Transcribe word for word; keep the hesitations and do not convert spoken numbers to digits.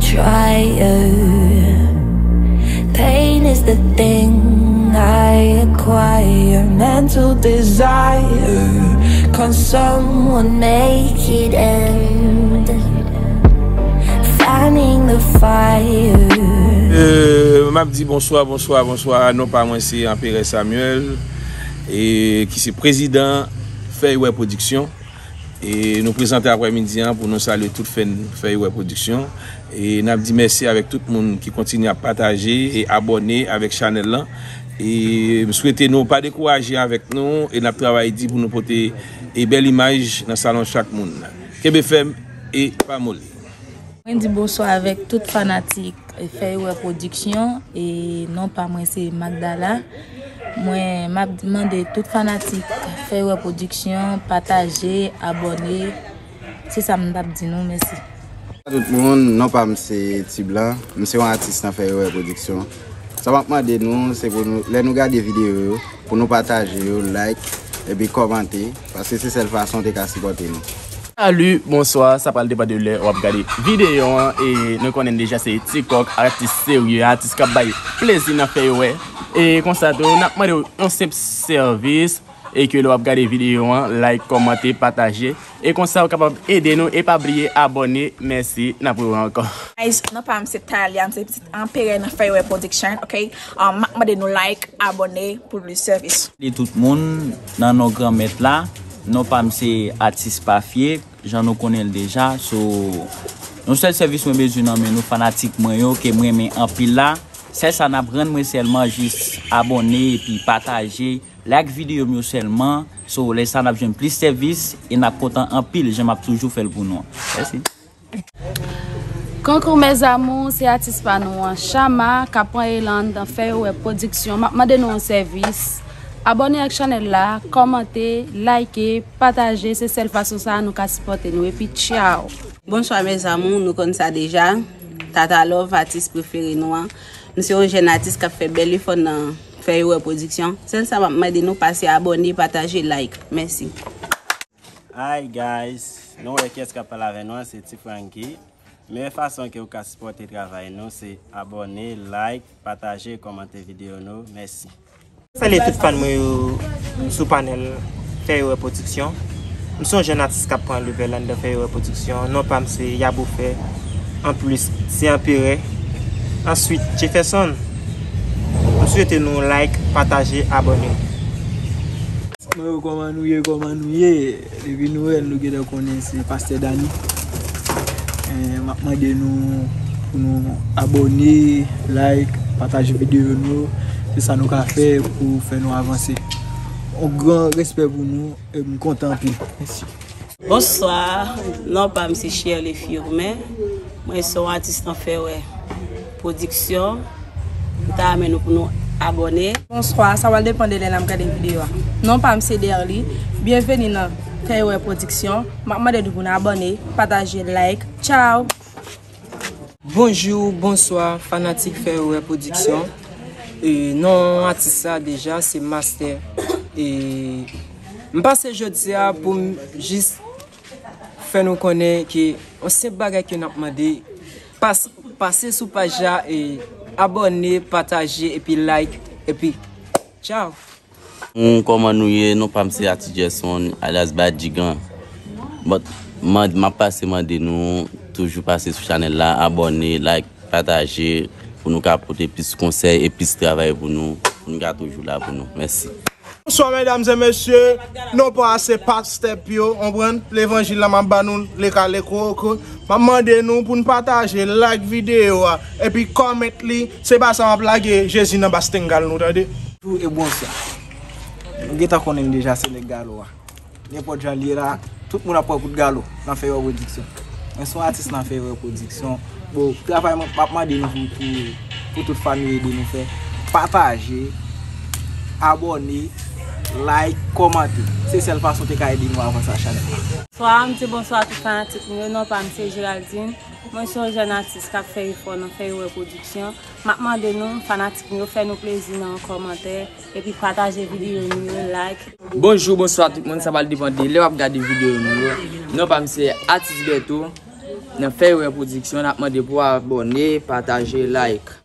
Trier. Pain is the thing I acquire. Mental desire. Can someone make it end? Fanning the fire. Euh, m ap di bonswa, bonswa, bonswa. Non pa mwen se Anperè Samuel, e ki se prezidan Fèy Wè Pwodiksyon. E nou prezante aprèmidi an pou nou salye tout fan Fèy Wè Pwodiksyon. E n ap di mèsi avèk tout moun ki kontinye ap pataje e abòne avèk chanèl lan. E m swete nou pa dekouraje avèk nou e n ap travay di pou nou pote e bèl imaj nan salon chak moun. Kenbe fèm e pa moli. Mwen di bonswa avèk tout fanatik Fèy Wè Pwodiksyon, e non pa mwen se Magdala. Mwen m ap mande tout fanatik Fèy Wè Pwodiksyon pataje, abòne. Se sa m t ap di nou, mèsi. Tout moun, non pa m se Ti Blan, m se yon atis nan Fèy Wè Pwodiksyon. Sa m ap mande nou, se pou nou, lè nou gade videyo yo, pou nou pataje yo, like, epi kòmante, paske se sèl fason w te ka sipòte nou. Salut, bonswa, sa pral depann de lè w ap gade videyo an, e nou konnen deja se Ti Kòk, atis serye, atis k ap bay plezi nan Fèy Wè. E konsa tou, n ap mande w yon senp sèvis, e ke lè w ap gade videyo an, like, kòmante, pataje, e konsa w kapab ede nou, e pa bliye abòne, mèsi, n ap wè w ankò. Guys, non pa m se Talia, m se pitit Anperè nan Fèy Wè Pwodiksyon, ok? Um, m ap mande nou like, abòne pou plis sèvis. Li tout moun nan non Granmèt la, non pa m se atis Pafye, jan nou konnen l deja, so yon sèl sèvis mwen bezwen nan men nou fanatik mwen yo ke m renmen anpil la, sèl sa n ap rann mwen sèlman jis abòne epi pataje, like videyo m yo sèlman, so lè sa n ap jwenn plis sèvis e n ap kontan anpil jan m ap toujou fè l pou nou an. Mèsi. Coucou mes amours, se atis pa nou an, Chama, k ap pran elan anndan Fèy Wè Pwodiksyon. M ap mande nou yon sèvis. Abòne ak chanèl la, kòmante, like, pataje, se sèl fason sa a nou ka sipòte nou. Epi, tchaw! Bonswa mes amours, nou konn sa deja. Tata Love, atis prefere nou an. M se yon jèn atis k ap fè bèl efò nan Fèy Wè Pwodiksyon. Sèl sa m ap mande nou, pase abòne, pataje, like. Mèsi. Hi guys, nou wè kiyès k ap pale avè nou an, se Ti Franky. Meyè fason ke w ka sipòte travay nou se abòne, like, pataje, kòmante videyo nou. Mèsi. Salye tout fan mwen yo sou panèl Fèy Wè Pwodiksyon. M se yon jèn atis k ap pran level anndan Fèy Wè Pwodiksyon. Non pa m se Yabofè. Anplis, se Anperè. Answit, Jefferson. M swete nou like, pataje, abòne. Mwen yo, kòman nou ye, kòman nou ye? Depi nou wè n, nou gentan konnen se Pastè Dany. Eh, m ap mande nou pou nou abòne, like, pataje videyo nou. Se sa nou ka fè pou fè nou avanse. Yon gran respè pou nou, e m kontan anpil. Mèsi. Bonswa, non pa m se Shirley Firmin. Mwen se yon atis nan Fèy Wè Pwodiksyon. M ta renmen nou pou nou abòne. Bonswa, sa pral depann de lè n ap gade videyo a. Non pa m se Derly. Byenveni nan Fèy Wè Pwodiksyon. M ap mande nou pou nou abòne, pataje, like. Tchaw! Bonjou, bonswa, fanatik Fèy Wè Pwodiksyon. E, non atis sa deja se Master. E, m pase jodi a pou m jis fè nou konnen ke yon senp bagay ke n ap mande, pas, pase sou paj la e abòne, pataje, epi like, epi tchaw! Kòman nou ye? Non pa m se Ati Gerson, alias Badjigan. But, man, m ap pase mande nou, toujou pase sou chanèl la, abòne, like, pataje, pou nou ka pote plis konsèy e plis travay pou nou, pou nou ka toujou la pou nou. Mèsi. Bonswa medam e mesye, non pa se Pastè Pyo, konprann, levanjil la m ap ba nou, leka leko, ok. M ap mande nou pou n pataje, like videyo a, epi comment li, se pa sa m ap lage Jezi nan bas tengal nou, tande. Tou e bonswa. Nou gentan konnen deja se nèg galo a. Nenpòt jan l ye la, tout moun ap pran kout galo nan Fèy Wè Pwodiksyon. Mwen se yon atis nan Fèy Wè Pwodiksyon. Bon, travay mwen, m ap mande nou pou, pou, pou tout fan yo ede nou fè. Pataje, abòne, like, kòmante. Se sèl fason te ka ede nou avanse ak chanèl la. Bonswa, m di bonswa a tout fanatik mwen yo. Non pa m se Geraldine. Mwen se yon jèn atis k ap fè efò nan Fèy Wè Pwodiksyon. M ap mande nou, fanatik mwen yo, fè nou plezi nan yon kòmantè, epi pataje videyo nou yo, like. Bonjou, bonswa tout moun, sa pral depann de lè w ap gade videyo nou yo. Non pa m se Atis Bertho. Nan Fèy Wè Pwodiksyon, n ap mande pou w abòne, pataje, like.